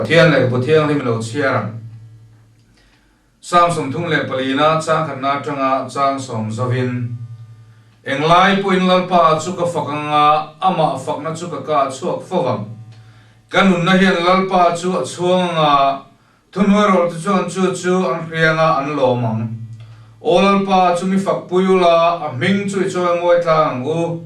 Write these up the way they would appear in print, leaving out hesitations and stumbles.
Pathian lehkhabu thianghlim i lo chhiar ang. Psalm 34 na chang khatna atanga chang sawm zovin, Englai pawhin Lalpa chu ka fak anga, amah fakna chu ka ka a chhuak fo vang. Ka nunna hian Lalpa chu a chhuang anga, thuhnuairawlte chuan chu chu an hrianga an lawm ang. Aw Lalpa chu mi fakpui ula, a hming chu i chawi ngawi tlang ang u.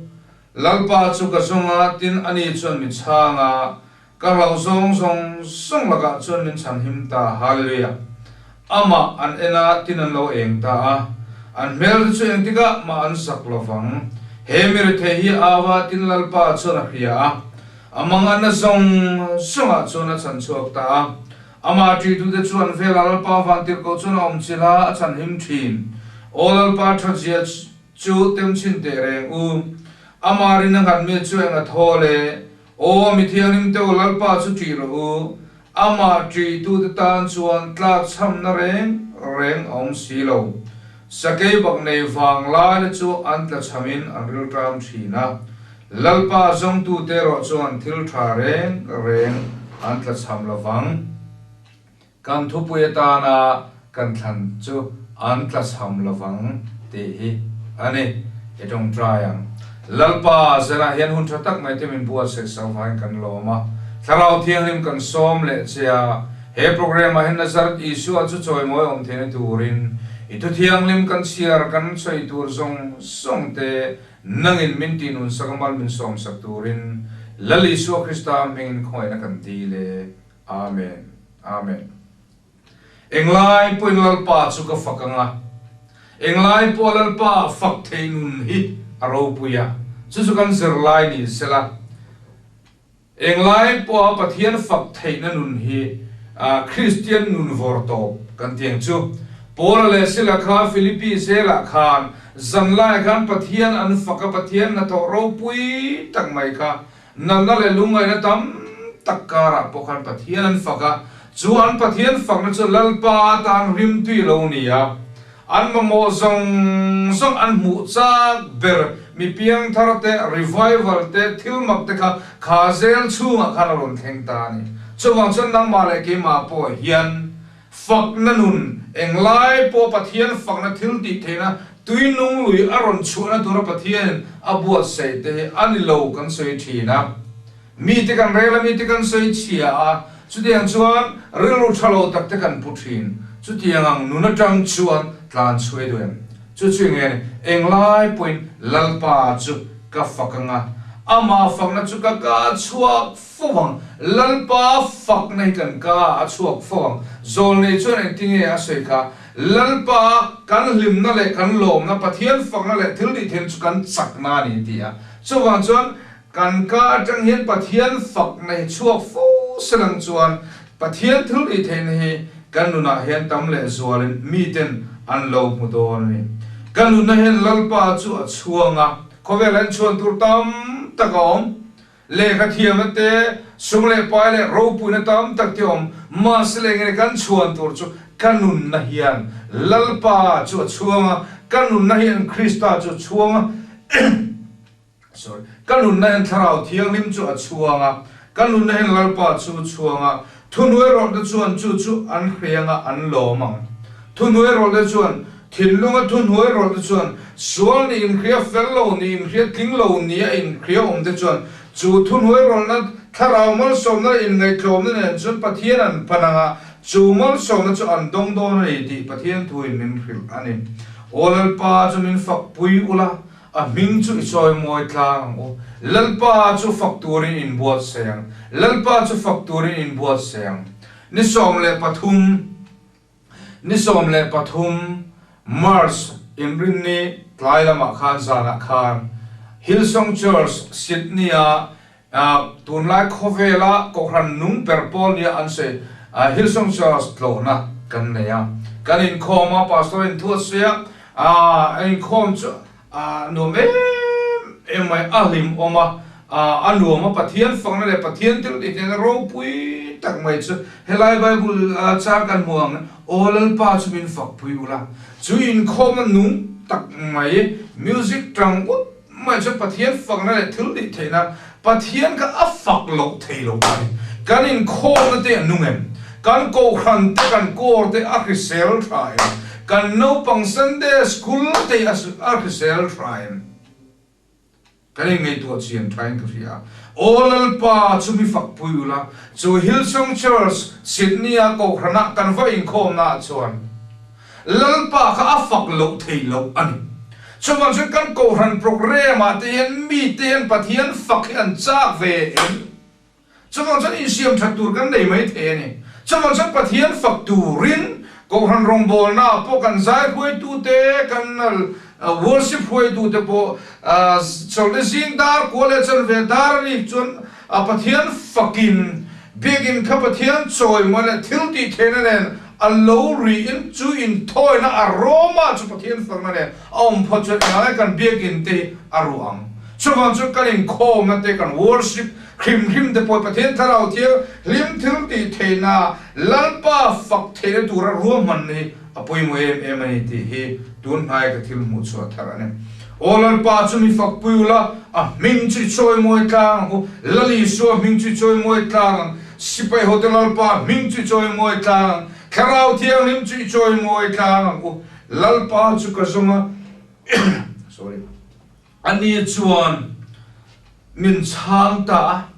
Lalpa chu ka zawng a, tin ani chuan mi chhang a, Ka hlauh zawng zawng zawng lakah chuan min chhan him ta, Hallelujah! Amah an en a, tin an lo eng ta a, an hmel te chu engtikah mah an zak lo vang. He mi rethei hi Ava tin Lalpa chuan a hria a, a manganna zawng zawngah chuan a chhan chhuak ta a. Amah ṭihtute chu an velah Lalpa vantirhkoh chuan a awm chilh a, a chhan him ṭhin. Aw Lalpa ṭhatzia chu temchhin teh reng u. Amah rin a nghat mi chu eng a thaw le? Aw, mi thianghlim te u, Lalpa chu ṭih rawh u, amah ṭihtute tan chuan tlakchhamna reng reng a awm si lo. Sakei bak nei vang laite chu an tlachhamin an rilṭam ṭhin a, Lalpa zawngtute erawh chuan thil ṭha reng reng an tlachham lo vang. Kan thupui atana kan thlan chu an tlachham lovang tih hi a ni. I tawngtai ang. Lalpa, zanah hian hun tha tak mai te min buatsaih sak vangin kan lawm a. Thlarau Thianghlim kan sawm leh che a, he programme ah hian Nazareth Isua chu chawimawi awm theihna turin i thu thianghlim kan chhiar kan sawi tur zawng zawng te nangin min tihnun sak a mal min sawm sak turin Lal Isua Krista hmingin khawngaihna kan dil e. Amen. Amen. Englai pawhin Lalpa chu ka fak ang a, englai pawh Lalpa fak thei nun hi a ropui a, chu chu kan zirlai ni sela. Englai pawha Pathian fak theihna nun hi Kristian nun vawr tawp kan ti ang chu. Paula leh Sila kha Philippi zelah khan zanlaiah khan Pathian an fak a, Pathian hnathawh ropui tak mai kha Natna leh lungngaihna tam tak karah pawh khan Pathian an fak a, chu an Pathian fakna chu Lalpa atan rimtui lo ni a, an mamawh zawng zawng an hmuh chak ber mi piangthar te, revival te, thil mak te kha kha zel chhungah khan a rawn thleng ta a ni. Chuvang chuan nangmah leh keimah pawh hian Fakna nun, englai pawh Pathian fakna thil tih theihna tui nung lui a rawn chhuahna tura Pathianin a buatsaih te hi a ni lo kan sawi thin a. Mite kan rel a, mite kan sawi chhia a, chutiang chuan rilru tha lo tak te kan pu thin. Chutiang ang nun atang chuan tlan chhuai duh em? Chu chu nge ni? Englai pawhin Lalpa chu ka fak anga, amah fakna chu ka ka chhuak fo ang. Lalpa fakna hi kan ka a chhuak fo ang. Zawlnei chuan engtinge a sawi kha? Lalpa kan hlimna leh kan lawmna, Pathian fakna leh thil tih theihna chu kan chakna a ni ti a. Chuvang chuan kan ka atang hian Pathian fakna hi chhuak fo selang chuan Pathian thil tih theihna hi kan nunah hian tam leh zualin miten an lo hmu dawn a ni. Kan nunna hian Lalpa chu a chhuang a, khawvelah hian chhuan tur tam tak a awm. Lehkha thiamna te, sum leh pai leh ropuina tam tak te awm, mahse leh nge kan chhuan tur chu ka nunna hian Lalpa chu a chhuang a, ka nunna hian Krista chu a chhuang a, sorry, ka nunna hian Thlarau Thianghlim chu a chhuang a, ka nunna hian Lalpa chu a chhuang a, thuhnuai rawlhte chuan chu chu an hriang a, an lawm ang. Thuhnuai rawlhte chuan Thinlunga thuhnuai rawlh te chuan sual ni inhria fel lo ni inhria tling lo ni a inhria awm te chuan chu thuhnuai rawlhna thlarau malsawmna leh inngaihtlawmna nen chuan Pathian an pan ang a, chu malsawmna chu an dawng dawn a ni tih Pathian thuin min hrilh a ni. Aw Lalpa chu min fakpui ula, a hming chu i chawi mawi tlang ang u. Lalpa chu fak turin inbuatsaih ang. Lalpa chu fak turin inbuatsaih ang. Ni 13. Ni 13 March inrinni tlai lamah khan zanah khan Hillsong Church, Sydney-a tunlai khawvela kohhran nung ber pawl nia an sawi Hillsong Church tlawhna kan nei a. Kan inkhawm a, Pastor in thu a sawi a, inkhawm chu A nuam em em mai, a hlimawm a, a nuam a, Pathian fakna leh Pathian thil tih theihna ropui tak mai chu helai Bible chang kan hmu ang, Aw Lalpa chu min fakpui ula, chu inkhawmna nung tak mai, music tang ut mai chu Pathian fakna leh thil tih theihna, Pathian kha a fak loh thei lo a ni. Kan inkhawmna te a nung em? Kan kohhran te kan kawr te a hrisel tha em? Kan naupang Sunday school te a hrisel tha em? Kan inngaihtuah chian thain ka hria. Aw Lalpa chu mi fakpui ula, chu Hillsong Church, Sydney-a kohhranah kan va inkhawmnaah chuan Lalpa kha a fak loh thei loh a ni. Chuvang chuan kan kohhran programme-ah te hian mite hian Pathian fak hi an chak ve em? Chuvang chuan insiam that tur kan nei mai thei a ni. Chuvang chuan Pathian fak turin Kohhran rawngbawlnaah pawh kan zai hruaitute, kan worship hruaitute pawh chawlhni zing dar kua leh chanve dar a rik chuan Pathian fakin biakinn kha Pathian chawimawi leh thil tih theihna nen a lo riin chu inthawina a rawma chu Pathian fakna nen a awm phawt chuan engah nge kan biakinn te hi a ruah ang. Chuvang chuan kan inkhawmna te, kan worship Hrim hrim te pawh Pathian Thlarau Thiang hlim thil tih theihna, Lalpa fak theihna tura ruahman hi a pawimawh em em a ni tih hi tun hnai ka thil hmuh chhuah thar a ni. Aw Lalpa chu mi fak pui ula, a hming chu i chawi mawi tlang ang u, Lal Isua hming chu i chawi mawi tlang ang, Sipai hote Lalpa hming chu i chawi mawi tlang ang, Thlarau Thianghlim chu i chawi mawi tlang ang u, Lalpa chu ka zawng a, sorry. Ani chuan min chhang ta a,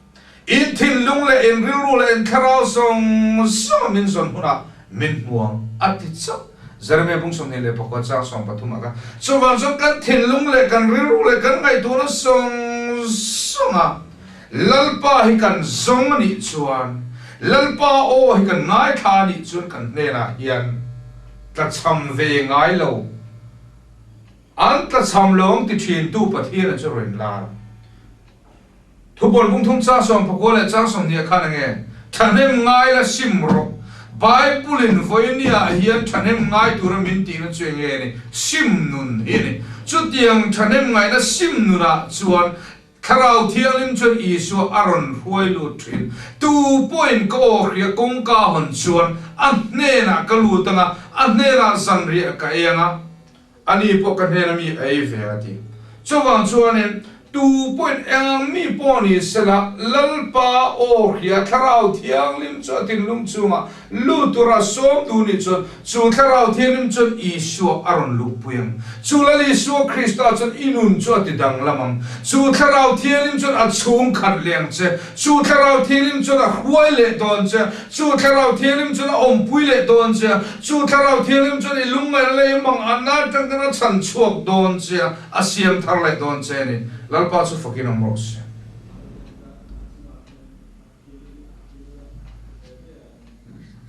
In thinlung leh in rilru leh in thlarau zawng zawng min zawn hunah min hmu ang, a ti chauh. Jeremia bung 24 chang 13 ah khan, Chuvang chuan kan thinlung leh kan rilru leh kan ngaihtuahna zawng zawnga Lalpa hi kan zawng a nih chuan, Lalpa aw hi kan ngaithla a nih chuan kan hnenah hian tlachham ve ngai lo. An tlachham lawng ti thintu Pathiana chu rawn lar. Thupawn bungthum chang 19 leh chang 20 khan enge thahnem ngai la sim rawh. Bible-in vawinia hian thahnem ngai tura min tihna chu enge ni? Sim nun hi a ni. Chutiang thahnem ngaihna sim nunah chuan Thlarau Thianghlim chuan Isua a rawn hruai lut thin. Tu pawhin ka aw hria kawngka hawn chuan a hnenah ka lut anga, a hnenah zanriah ka ei anga, Ani pawh ka hnena mi a ei ve a ti. Chuvang chuanin tu pawhin eng mi pawh ni sela Lalpa aw hria Thlarau Thianghlim chu a thinlung chungah lut tura sawm duh nih chuan chu Thlarau Thianghlim chuan Isua a rawn luhpui ang. Chu Lal Isua Krista chuan i nun chu a ti danglam ang. Chu Thlarau Thianghlim chuan a chhung khat leh ang che. Chu Thlarau Thianghlim chuan a hruai leh dawn che. Chu Thlarau Thianghlim chuan a awmpui leh dawn che a, chu Thlarau Thianghlim chuan i lungngaihna leh i mang anna atang khan a chhan chhuak dawn che a, a siam thar leh dawn che a ni. Lalpa chu fakin awm rawh se.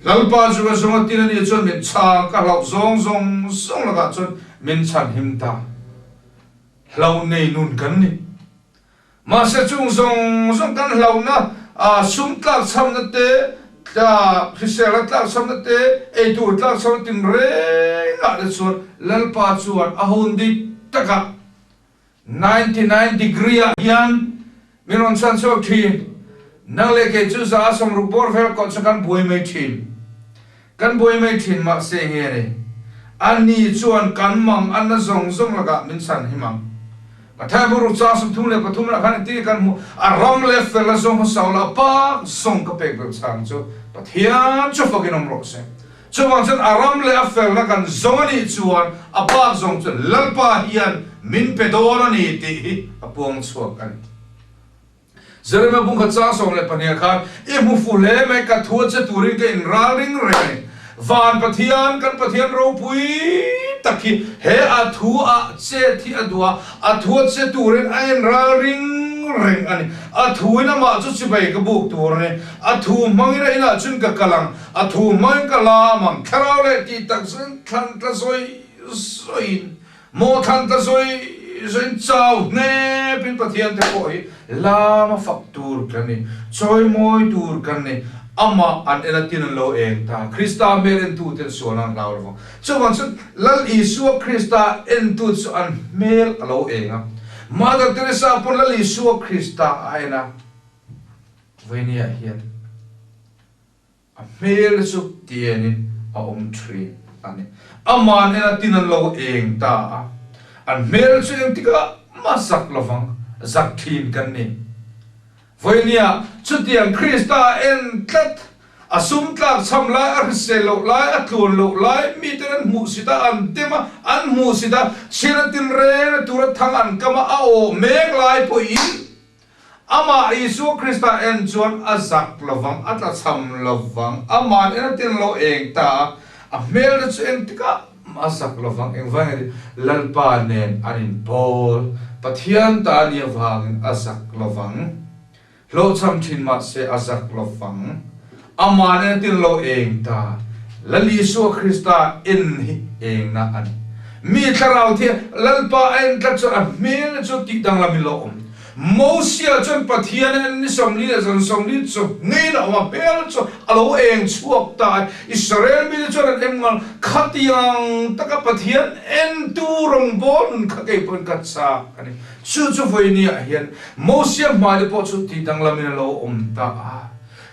Lalpa chu ka zung a tin a nih chuan min chhang ka hlauh zawng zawng zawng lakah chuan min chhan him ta. Hlo nei nun kan ni. Mahse chung zawng zawng kan hlauhna, sum tlakchhamna te, hriselna tlakchhamna te, eitur tlakchhamna tinrengah te chuan Lalpa chuan a hun dik takah 99 degree ah hian min rawn chhan chhuak thin. Nang leh kei chu za a 60 bawr vel kawh chu kan buai mai thin. Kan buai mai thin mahse nge ni? Ani chuan kan mang anna zawng zawng lakah min chhan him ang. Matthai bu ruk chang 33 lah khan engtin nge kan hmuh? A ram leh fel a zawng hmasa ula a pak zawng ka pek belh chang chu Pathian chu fakin awm rawh se. Chuvang chuan a ram leh a felna kan zawng a nih chuan a pak zawng chu Lalpa hian min pe dawn a ni tih hi a puang chhuak a ni. Jeremia bungkhat chang 12 khan, I hmu fu hle mai, ka thu a che turin ka inral ring reng a ni. Van Pathian, kan Pathian ropui tak hi he a thu a chet hi a duh a, a thu a che turin a inral ring reng a ni. A thuin amah chu chibai ka buk tur a ni. A thu hmangin a inah chun ka kal ang, a thu hmangin ka lam ang, thlarau leh tih tak chuan thlan tla zawi zawiin Maw thlan ta zawi zawiin chau hnepin Pathian te pawh hi lama fak tur kan ni, chawimawi tur kan ni. Amah an en a tin an lo eng ta. Krista hmel entu ten sual an hlau lo vang. Chuvang chuan Lal Isua Krista entu chu an hmel a lo eng a. Mother Teresa pawn Lal Isua Krista a en a, Vawinia hian. A hmel chu tienin a awm thin a ni. Aman en a tin an lo eng ta a, an hmel chu engtikah mah zak lovang, zak thin kan ni. Vawinia chutiang Krista en tlat, a sum tlak cham lai, a hrisel loh lai, a tluan loh lai, miten an hmuhsit a, an tem a, an hmuhsit a, chhian a tin reng a tura thang an kam a, a awh mek lai pawhin amah Isua Krista en chuan a zak lovang, a tlachham lovang, ama'n en a tin lo eng ta a, a hmel te chu engtikah A zak lovang engvang in Lalpa nen an inpawl. Pathian ta a nih avangin a zak lovang. Hlawhchham thin mahse a zak lovang. Amah nen a tin lo eng ta. Lal Isua Krista en hi engna a ni. Mi thlarau thi Lalpa a en tlat chuan a hmel chu tih danglam in lo awm. Mosia chuan Pathian en ni 40 leh zan 40 chu ngeiin a awm a, hmel chu a lo eng chhuak ta a. Israel mite chuan an em ngal, Khatiang taka Pathian entu rawngbâwl nun kha kei pawhin ka châk a ni. Chu chu vawinia hian Mosia hmaite pawh chu tih danglamin a lo awm ta a.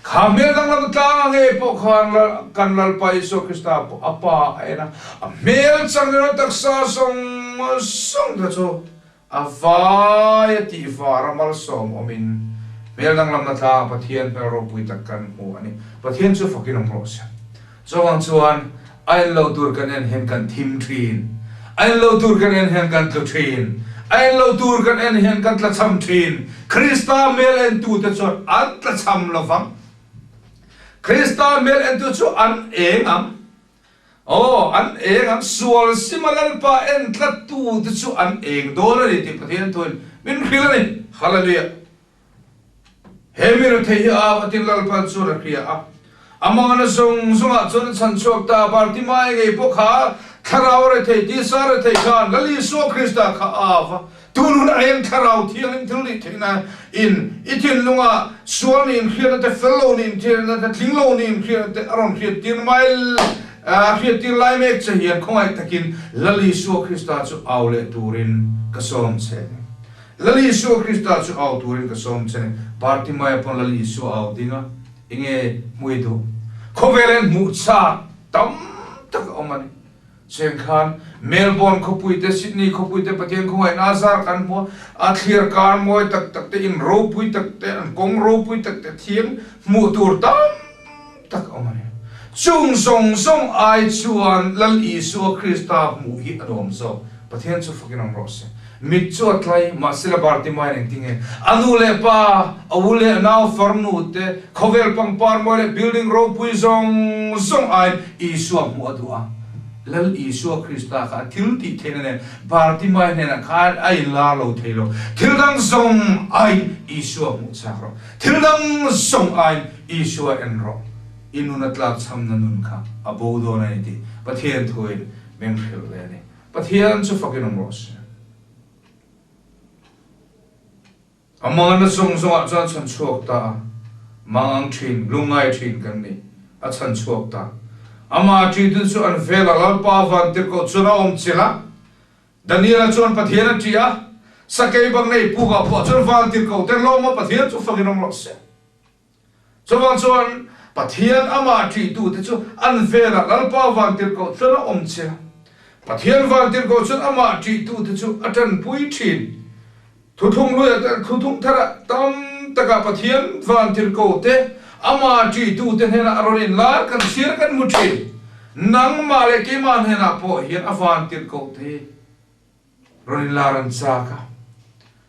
Kha hmel danglam tlanga ngei pawh khan kan Lalpa Isua Krista pawh a Pa a en a, a hmel chang leh a taksa zawng zawng te chu A vai a tih var a malsawm awmin hmel danglamna tlang Pathian hmel ropui tak kan hmu a ni. Pathian chu fakin awm rawh se. Chuvang chuan a en lo tur kan en hian kan thim thin. A en lo tur kan en hian kan tlu thin. A en lo tur kan en hian kan tlachham thin. Krista hmel entute chuan an tlachham lovang. Krista hmel entu chu an eng ang. Aw, an eng an sual sima Lalpa en tlat tu te chu an eng dawn a ni tih Pathian thuin min hrilh a ni. Hallelujah! He mi rethei hi a vatin Lalpan chuan a hria a, a mangana zawng zawngah chuan a chhan chhuak ta. Bartimae ngei pawh kha thlarau a rethei, tisa a rethei khan Lal Isua Krista kha a va Tunhun a eng thlarau thiangin thil nih theihna in i thinlungah sual nih inhriatna te, fel lo nih inhriatna te, tling lo nih inhriatna te a rawn hriattir mai a hriattir lai mek che hian khawngaih takin Lal Isua Krista chu au leh turin ka sawm che ni. Lal Isua Krista chu au turin ka sawm che ni. Bartimaia pawn Lal Isua au ding a, enge hmui duh? Khawvel en hmuh chak tam tak a awm a ni. Cheng khan Melbourne khawpui te, Sydney khawpui te Pathian khawngaihna a zar kan hmu a, a thlir kar mawi tak tak te, in ropui tak te, an kawng ropui tak te thiang hmuh tur tam tak a awm a ni. Chung zawng zawng ai chuan Lal Isua Krista hmuh hi a nuam zawk. Pathian chu fakin awm rawh se. Mit chu a tlai, mahsela Bartimaean engti nge? A nu leh pa, a u leh a nau farnu te, khawvel pangpar mawi leh building ropui zawng zawng aiin Isua hmuh a duh a. Lal Isua Krista kha a thil tih theihna nen Bartimae hnenah khan a inlar lo thei lo. Thil dang zawng aiin Isua hmuh chak rawh. Thil dang zawng aiin Isua en rawh. I nun a tlakchhamna nun kha a bo dawn a ni tih Pathian thuin min hrilh ve a ni. Pathian chu fakin awm rawh se. A mangana zawng zawngah chuan chhan chhuak ta a, mangang thin, lungngai thin kan ni. A chhan chhuak ta. Amah ṭitu chu an vel a, Lalpa vantirhkoh chuan a awm chilh a. Daniela chuan Pathian a ṭih a, sakei bang nei pukah pawh chuan vantirhkoh te lawm a, Pathian chu fakin awm rawh se. Chuvang chuan Pathian amah ṭihtute chu an velah Lalpa vantirhkoh chuan a awm che a. Pathian vantirhkoh chuan amah ṭihtute chu a ṭanpui ṭhin. Thuthlung luiah te, thuthlung tharah tam takah Pathian vantirhkohte amah ṭihtute hnenah a rawn inlar kan chhiar kan hmu ṭhin. Nangmah leh keimah hnenah pawh hian a vantirhkohte hi Rawn inlar an chak a,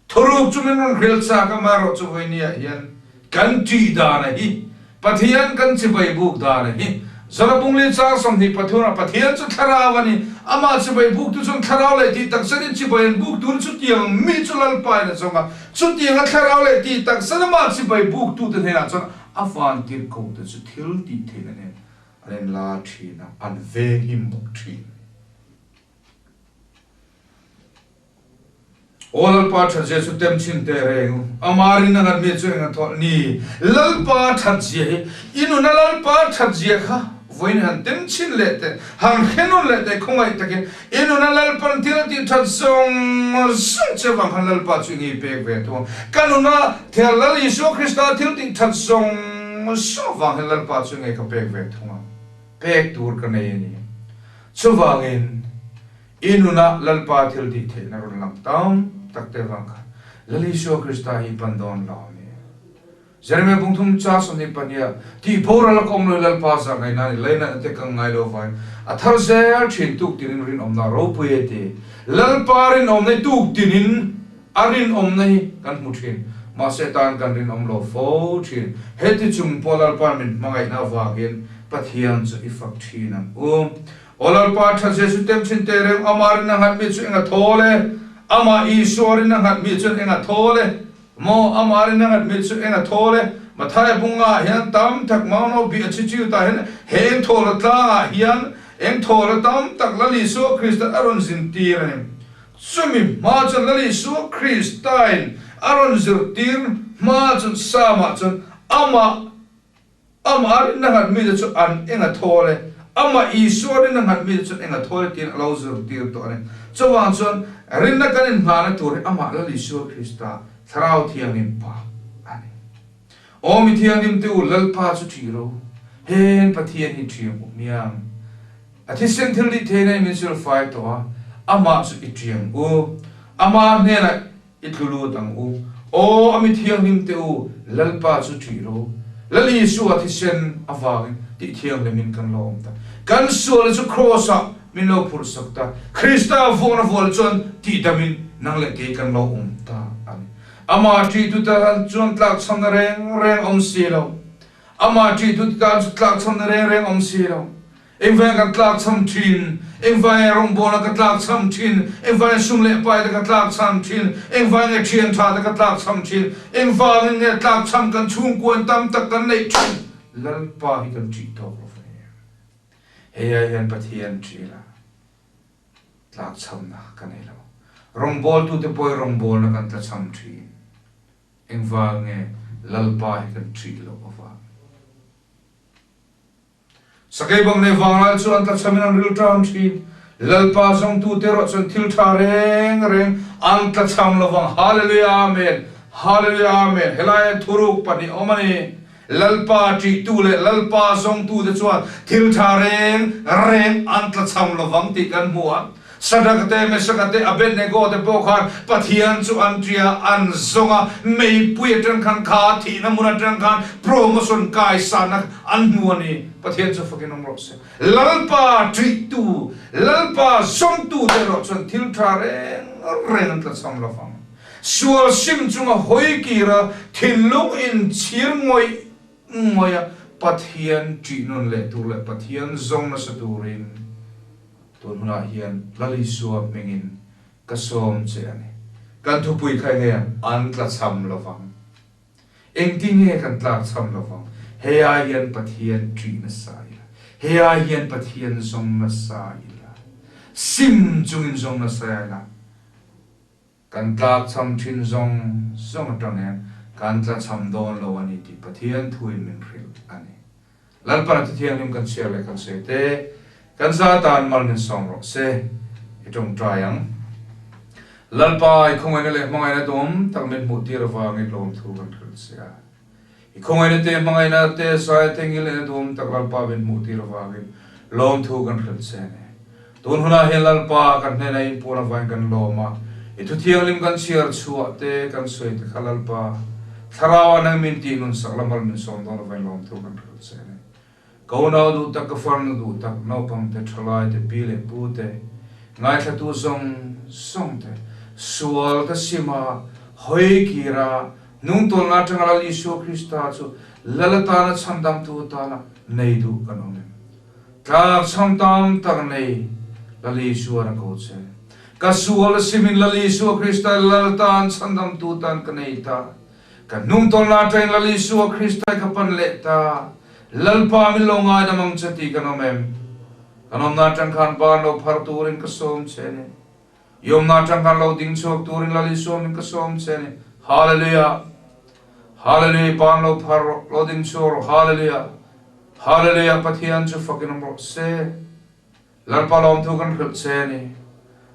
thuruk chu min rawn hrilh chak a, amaherawh chu vawinia hian kan tih dan a hi, Pathian kan chibai buk dan a hi, Zara Bungli chang 23 ah Pathian chu thlarau a ni, amah chibai buktu chuan thlarau leh tih takzet in chibai an buk tur chutiang mi chu Lalpa in a zawng a, chutiang a thlarau leh tih takzet amah chibai buktu te hnenah chuan a vantirhkoh te chu thil tih theihna nen an inlar thin a, an venghim bawk thin. Aw Lalpa thatzia chu tem chhin teh reng u. Ama rin a ngat mi chu eng a thawlh ni? Lalpa thatzia hi i nuna Lalpa thatzia kha vawiin han tem chhin leh teh, han hre nun leh teh khawngaih takin i nuna Lalpan thil tih that zawng zawng che vang khan Lalpa chu i ngei pek ve thung. Ka nuna thel Lal Isua Krista thil tih that zawng zawng vang hian Lalpa chu i ngei ka pek ve thung ang. Pek tur ka nei a ni. Chuvangin, i nunah Lalpa thil tih theihna rawn lang tam tak te vang khan Lal Isua Krista hi pan dawn lo a ni. Jeremia bung thum cha 22 ah, Tih boral a ka awm lo i Lalpa zah ngai nan i lainat te ka ngai lo vain a thar zel thin tuk tinin rinawmna ropui e ti. Lalpa rinawmna hi tuk tinin a rinawmna hi kan hmu thin. Mahse tan kan rinawm lo fo thin. Heti chung pawh Lalpa'n min hmangaihna avangin Pathian chu i fak thin ang u. Aw Lalpa tha Jesu tem thin te reng amah rin a nghat mi chu eng a thawl e, amah Isua rin a nghat mi chuan eng a thawl e. Maw amah rin a ngat mi chu eng a thawl e? Mathaia bunga ah hian tam tak Mauno bih a chichiu tah hian he eng thawl a tlang ah hian eng thawl a tam tak Lal Isua Krista a rawn zin tir a ni. Chumi hma chuan Lal Isua Kristain a rawn zirtir hma chuan Psalm ah chuan amah Amah rinna nghat mite chu an eng a thawl e, Amah Isua rinna nghat mite chuan eng a thawl e tiin a lo zirtir tawh a ni. Chuvang chuan rinna kan inngahna tur hi Amah Lal Isua Krista, Thlarau Thianghlim Pa a ni. Aw mi thianghlim te u, Lalpa chu ṭih ro, heng Pathian hi ṭih ang u hmiang. A thisen thil dih theihna in min silfai tawh a, Amah chu i ṭih ang u. Amah hnenah I tlu lut ang u. Aw, a mi thianghlim te u, Lalpa chu ṭih ro. Lal Isua thisen avangin tih thianghlimin kan lo awm ta. Kan sualna chu Kraws-ah min lo phurhsak ta. Krista vuakna vual chuan tihdamin nang leh kei kan lo awm ta a ni. Amah ṭihtu tan chuan tlakchhamna reng reng awm si lo. Amah ṭihtu tan chu tlakchhamna reng reng awm si lo. Engvanga kan tlakchham thin? Engvanga rawngbawlna ka tlakchham thin? Engvanga sum leh pai te ka tlakchham thin? Engvanga thian tha te ka tlakchham thin? Engvangin nge tlakchham kan chhungkuan tam tak kan neih thin? Lalpa hi kan ṭih tawk lo ve. Hei ai hian Pathian ṭih la tlakchhamna ka nei lo. Rawngbawltute pawh hi rawngbawlna kan tlachham thin. Engvang nge Lalpa hi kan ṭih loh avangin? Sakei bang nei vanglai chu an tlachhamin an rilṭam ṭhin. Lalpa zawngtute erawh chuan thil ṭha reng reng an tlachham lo vang. Hallelujah Amen! Hallelujah Amen! Helai hian thuruk pahnih a awm a ni. Lalpa ṭihtu leh Lalpa zawngtute chuan thil ṭha reng reng an tlachham lo vang tih kan hmu a. Sadraka te, Mesaka te, Abednego te pawh khan Pathian chu an ṭia, an zawng a, meipui aṭang khan kha thihna hmun aṭang khan promotion kaisanna an hmu a ni. Pathian chu fakin awm rawh se. Lalpa ṭihtu, Lalpa zawngtu te erawh chuan thil ṭha reng reng an tlachham lo vang. Sual sim chunga hawi kira thinlung inchhir ngawih ngawih a Pathian ṭih nawn leh tur leh Pathian zawng nasa turin, Tun hunah hian Lal Isua hmingin ka sawm che a ni. Kan thupui kha enge an tlachham lovang? Engtinge kan tlakchham lovang? Hei ai hian Pathian ṭih nasa ila, hei ai hian Pathian zawng nasa ila, sim chungin zawng nasa ila, Kan tlakchham thin zawng zawng atang hian kan tlachham dawn lo a ni tih Pathian thuin min hrilh a ni. Lalpan a Thithianghlim kan chhiar leh kan sawi te, kan za tan mal min sawm rawh se, i tawngtai ang. Lalpa, i khawngaihna leh hmangaihna dawm tak min hmuh tir avangin lawmthu kan hrilh che a. I khawngaihna te, hmangaihna te, saia te, ngilneihna duhawm tak Lalpa min hmuh tir avangin lawmthu kan hrilh che a ni. Tun hunah hian Lalpa kan hnenah inpuan avangin kan lawm a, i thu thianghlim kan chhiar chhuah te, kan sawi te kha Lalpa Thlarauah nang min tih nun sak la mal min sawm dawn avangin lawmthu kan hrilh che a ni. Ka unau duh tak, ka farnu duh tak, naupang te, thalai te, pi leh pu te, ngaithlatu zawng zawng te, sual te sima hawi kira hnungtawlna atanga Lal Isua Krista chu Lal atana chhandamtu atana nei duh kan awm em? Tlakchham tam tak nei Lal Isuan a ko che. Ka sual simin Lal Isua Krista Lal atan chhandamtu tan ka nei ta. Ka hnungtawlna atangin Lal Isua Krista ka pan leh ta. Lalpa min lo ngaidam ang che tih kan awm em? Kan awmna atang khan ban lo phar turin ka sawm che a ni. I awmna atang khan lo ding chhuak turin Lal Isua min ka sawm che a ni. Hallelujah! Hallelujah! Ban lo phar rawh, lo ding chhuak rawh. Hallelujah! Hallelujah! Pathian chu fakin awm rawh se. Lalpa lawmthu kan hrilh che a ni.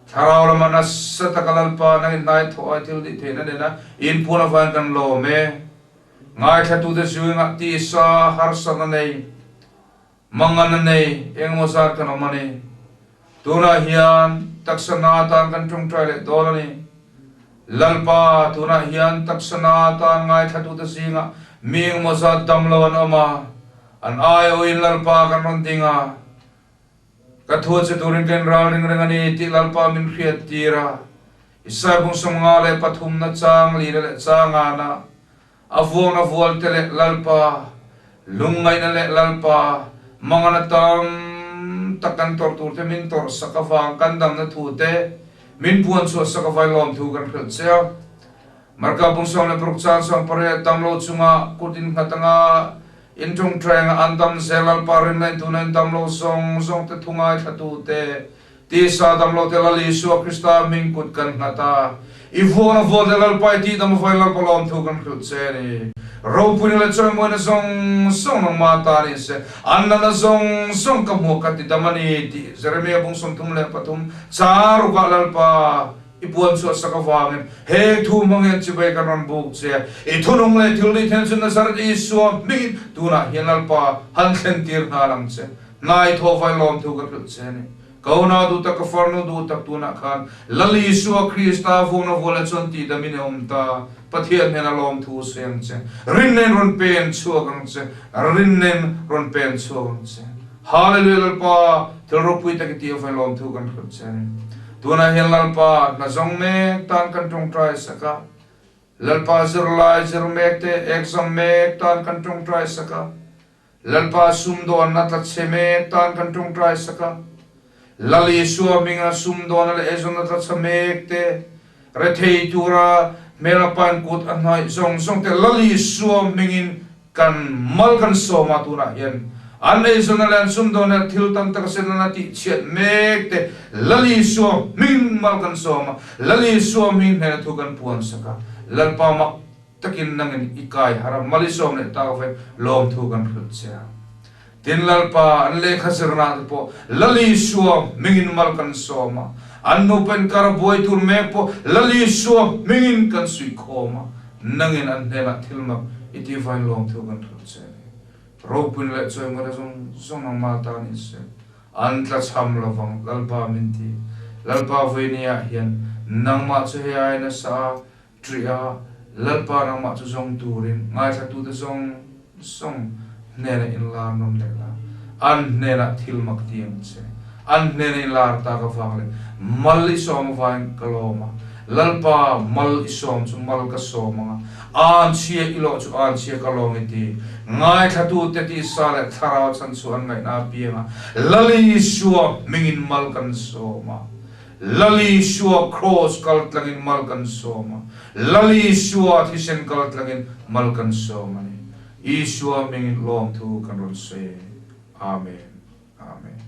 Thlarau lama nasa taka Lalpa nangin hnai thawh ai thil tih theihna nena inphun avangin kan lawm e. Ngaithlatute zingah tisa harsatna nei, manganna nei engemaw zat kan awm a ni. Tunah hian taksa na atan kan tawngtai leh dawn a ni. Lalpa, tunah hian taksa na atan ngaithlatute zingah Mi engemaw zat dam lo an awm a, an aiawhin Lalpa kan rawn ding a, Ka thu a che turin ka inralring reng a ni tih Lalpa min hriat tir a. Isai bung 53 na chang lina leh changana a vuangna vual te leh Lalpa lungngaihna leh Lalpa mangana tam tak kan tawrh tur te min tawrh sak avang kan damna thu te min puan chhuah sak avai lawmthu kan hrilh che a. Marka bung 16 chang 18 damlo chunga kut innghat anga In ṭawngṭaing a an dam zel Lalpa rinna in tuna in dam lo zawng zawng te thu ngaithlatu te, tisa dam lo te Lal Isua Krista hming kut kan nghat a, i vuakna vual te Lalpa i tihdam avangin Lalpa lawmthu kan hrilh che a ni. Ropuina leh chawimawina zawng zawng nangmah ta ni se, an nana zawng zawng ka hmuh ka tidam a ni tih Jeremia bung 33 cha rukah Lalpa I puan chhuah sak avangin he thu hmang hian chibai kan rawn buk che a, i thunung leh thil nih then chu Nazareth Isua hmingin tunah hian Lalpa han thlen tir nghal ang che. Hnai thaw vai lawmthu ka hrilh che a ni. Ka unau duh tak, ka farnu duh tak tunah khan Lal Isua Krista vungna vual ah chuan tihdam in i awm ta. Pathian hnena lawmthu sawi ang che. Rinna in rawn pen chhuak ang che. Rinna in rawn pen chhuak ang che. Hallelujah Lalpa thil ropui tak i tih avai lawmthu kan hrilh che a ni. Tunah hian Lalpa hna zawng mek tan kan tawngtai sak a, Lalpa zirlai zir mek te exam mek tan kan tawngtai sak a, Lalpa sumdawnna tla chhe mek tan kan tawngtai sak a, Lal Isua hminga sumdawnna leh eizawnna tla chhe mek te rethei tura hmela pain kut a hnaih zawng zawng te Lal Isua hmingin Kan mal kan sawm a tunah hian an eizawnna leh an sumdawnna leh thil tam tak a senana tih chhiat mek te Lal Isua hming mal kan sawm a, Lal Isua hming hnena thu kan puan sak a, Lalpa mak takin nangin i kai har a, mal i sawm leh tak avei lawmthu kan hrilh che a. Tin Lalpa an lehkha zirna te pawh Lal Isua hmingin mal kan sawm a, an nupa inkar a buai tur mek pawh Lal Isua hmingin kan suih khawm a, nangin an hnenah thil mak i tih vain lawmthu kan hrilh che a ni. Ropuina leh chawimawina zawng zawng nangmah ta ni se, an tlachham lovang Lalpa min ti. Lalpa vawinia hian nangmah chu hei ai nasa a Ṭih a, Lalpa nangmah chu zawng turin ngaithlatute zawng zawng hnenah inlar nawn leh la, an hnenah thil mak ti ang che. An hnena inlar tak avang leh mal i sawm avangin ka lawm a, Lalpa mal i sawm chu mal ka sawm ang a, anchhia i lawh chu anchhia ka lawng i ti. Ngaithlatute tisa leh thlarau chan chu an ngaihna apiang a, Lal Isua hmingin mal kan sawm a. Lal Isua Kraws kal tlangin mal kan sawm a, Lal Isua thisen kal tlangin mal kan sawm a ni. Isua hmingin lawmthu kan rawn sawi e. Amen. Amen.